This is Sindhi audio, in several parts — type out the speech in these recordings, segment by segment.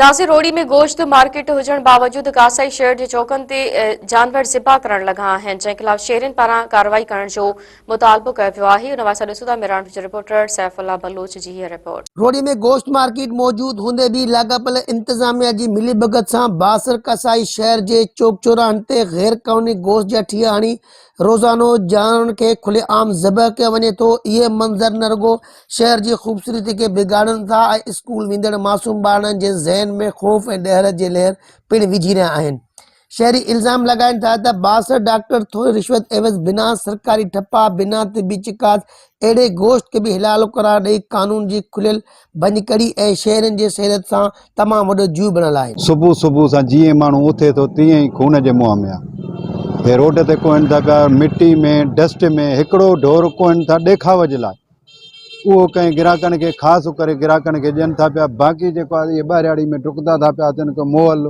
داسي روهڙي ۾ گوشت مارڪيٽ هجڻ باوجود ڪاسائي شهر جي چوڪن تي جانور ذبح ڪرڻ لڳا آهن، جنهن خلاف شهرين پاران ڪارروائي ڪرڻ جو مطالبو ڪيو ويو آهي. ان واسطي ڏسو ٿا ميراڻ جو رپورٽر سيف الله بلوچ جي هيء رپورٽ. روهڙي ۾ گوشت مارڪيٽ موجود هوندي به لاڳاپيل انتظاميا جي ملي ڀڳت سان بااثر ڪاسائي شهر جي چوڪ چوراهن تي غير قانوني گوشت جا ٺيهه هڻي روزانو جانورن کي کلي عام ذبح ڪيو وڃي ٿو. اهي منظر نه رڳو شهر جي خوبصورتي کي بگاڙن ٿا ۽ اسڪول ويندڙ معصوم ٻارڙن جي ذهن ۾ خوف ۽ ڏهر جي لهر پڻ وجهي رهيا آهن. شهري الزام لڳائين ٿا ته بااثر ڊاڪٽر ٿوري رشوت عيوض بنا سرڪاري ٺپا، بنا طبي چڪاس اهڙي گوشت کي به حلال قرار ڏئي قانون جي کليل ڀڃڪڙي ۽ شهرين جي صحت سان تمام وڏو جوء بڻيل آهي. صبح صبح سان جيئن ماڻهو اٿي ٿو تيئن ئي خون جي منهن ۾ آ. هي روڊ تي ڪوهن ٿا پيا، مٽي ۾، ڊسٽ ۾، هڪڙو ڍور ڪوهن ٿا ڏيکاء جي لاء. اهو ڪنهن گراهڪن کي خاص ڪري گراهڪن کي ڏين ٿا پيا، باقي جيڪو آهي اهي ٻهراڙي ۾ ڊڪندا ٿا پيا اچن ڪو مئل،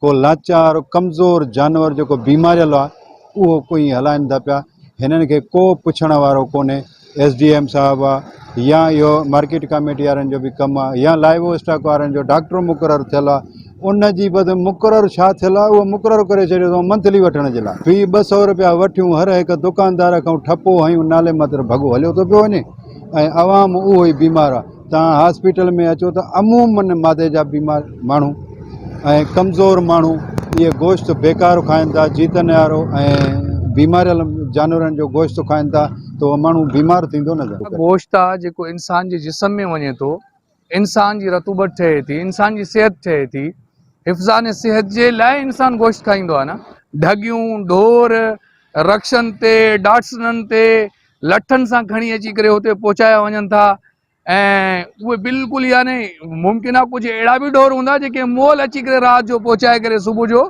ڪو لاچار، ڪمزور جانور جيڪو بيماريل آهي اهو ڪوئي هلائين ٿا پيا، هنن کي ڪو پڇڻ وارو ڪونهي، ايس ڊي ايم صاحب آ يا اهو مارڪيٽ ڪاميٽي وارن جو به ڪم آ يا لائيو اسٽاڪ وارن جو ڊاڪٽر مقرر ٿيل آ ان جي بس مقرر ڇا ٿيل آ اهو مقرر ڪري ڇڏيو اٿئون منٿلي وٺڻ جي لاء في 200 روپيا وٺيون هر هڪ دڪاندار کان ٺپو هنيون نالي ماتر ڀڳو هليو ٿو پيو وڃي ۽ عوام اهو ئي بيمار آ توهان هاسپيٽل ۾ اچو ته عمومن مادي جا بيمار ماڻهو ۽ ڪمزور ماڻهو اهي گوشت بيڪار کائن ٿا جيتن وارو ۽ بيماريل جانورن جو گوشت کائن ٿا ته اهو ماڻهو بيمار ٿيندو نه. گوشت آ جيڪو انسان جي جسم ۾ وڃي ٿو انسان جي رطوبت ٺهي ٿي انسان جي صحت ٺهي ٿي حفظان صحت جي لاء انسان گوشت کائيندو آ نه. ڍڳيون ڍور رڪشن تي ڊاٽسنن تي لٺن سان کڻي اچي ڪري هتي پهچايا وڃن ٿا ۽ اهي بلڪل يعني ممڪن آهي ڪجهه اهڙا به ڍور هوندا جيڪي مئل اچي ڪري رات جو پهچائي ڪري صبح جو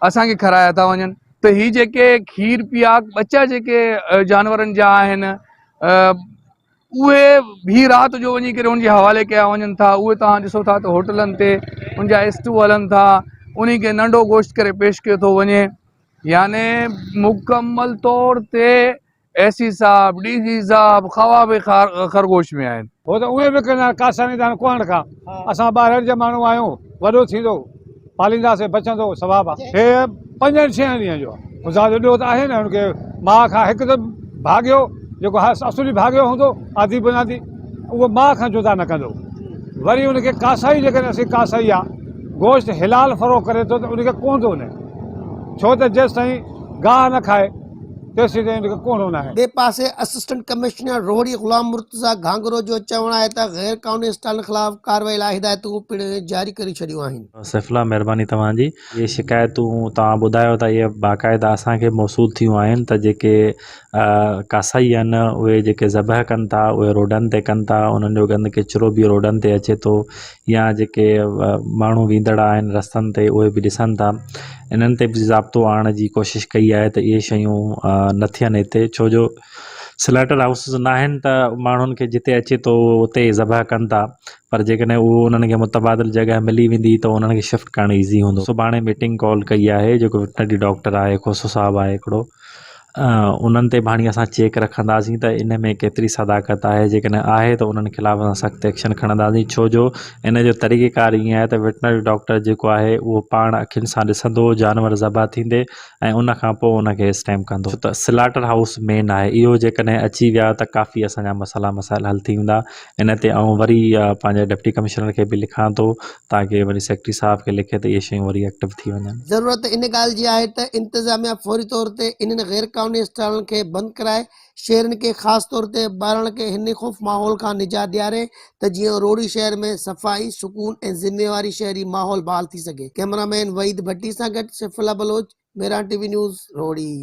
اسان کي کرايا ٿا وڃن ته هي جيڪي کير پياڪ ٻچا جيڪي جانورن جا آهن اهي به رات جو وڃي ڪري ان جي حوالي ڪيا وڃن ٿا اهي توهان ڏسو ٿا ته هوٽلن تي ان جا اسٽو هلن ٿا انهي کي ننڍو گوشت ڪري پيش ڪيو ٿو وڃي يعني مڪمل طور تي اي سي صاحب، ڊي سي صاحب خوا به خرگوش ۾ آهن. هو ته اهي به ڪندا آهن ڪاسائي ڏانهن ڪوهڻ کان. اسان ٻاهرين جا ماڻهو آهيون، وڏو ٿيندو پالينداسين بچندو ثواب آهي. هي پنجن ڇهن ڏينهن جو آهي. زياده ڏوهه ته آهي نه هن کي ماء کان هڪ ته ڀاڳيو جيڪو اصلي ڀاڳيو هوندو آڌي بنادي اهو ماء کان جدا نه ڪندو. وري ان کي ڪاسائي جيڪڏهن اسين ڪاسائي آ گوشت حلال فروخت ڪري ٿو ته ان کي ڪوهندو نه ڇو ته جيستائين گاهه نه کائي تيسين تائين ان کي ڪوهڻو ناهي. ٻئي پاسي اسسٽنٽ ڪمشنر روهڙي غلام مرتضيٰ گهانگهرو جو چوڻ آهي ته غير قانوني اسٽالن خلاف ڪارروائي لاء هدايتون پڻ جاري ڪري ڇڏيون آهن. سيف الله مهرباني توهان جي. اهي شڪايتون توهان ٻڌايو ٿا اهي باقاعده اسان کي موصول ٿيون آهن ته جيڪي ڪاسائي آهن اهي جيڪي ذبح ڪن ٿا اهي روڊن تي ڪن ٿا انهن جو گند ڪچرو به روڊن تي اچي ٿو يا جيڪي ماڻهو ويندڙ آهن رستن تي اهي به ڏسن ٿا انهن تي به ضابطو آڻڻ جي ڪوشش ڪئي آهي ته اهي شيون نه ٿين هتي ڇو جو سلاٽر هائوسز نه آهن ته ماڻهن کي جتي اچي ٿو اتي ذبح ڪن ٿا پر جيڪڏهن اهو انهن کي متبادل جڳهه ملي ويندي ته انهن کي شفٽ ڪرڻ ايزي هوندو سڀاڻي ميٽنگ ڪال ڪئي آهي جيڪو وٽنري ڊاڪٽر آهي کوسو صاحب آهي هڪڙو انهن تي به هاڻي اسان چيڪ رکنداسين ته ان ۾ ڪيتري صداقت آهي جيڪڏهن آهي ته انهن خلاف اسان سخت ايڪشن کڻنداسين ڇو جو ان جو طريقي ڪار ائين آهي ته ويٽنري ڊاڪٽر جيڪو آهي اهو پاڻ اکين سان ڏسندو جانور ذبح ٿيندي ۽ ان کان پوء ان کي اسٽيمپ ڪندو ڇو ته سلاٽر هائوس مين آهي اهو جيڪڏهن اچي ويا ته ڪافي اسان جا مسئلا مسائل حل ٿي ويندا ان تي آئون وري پنهنجي ڊپٽي ڪمشنر کي به لکان ٿو تاڪه وري سيڪريٽري صاحب کي لکي ته اهي شيون وري ايڪٽو ٿي وڃن. ضرورت ان ڳالهه جي آهي ته انتظاميا فوري طور تي انهن غيرقانوني اسٽالن کي بند ڪرائي شهرين کي خاص طور تي ٻارڙن کي هن خوف ماحول کان نجات ڏياري ته جيئن روهڙي شهر ۾ صفائي، سڪون ۽ ذميواري شهري ماحول بحال ٿي سگهي. ڪئميرا مين وحيد ڀٽي سان گڏ Saifullah Baloch, Mehran T V news, Rohri.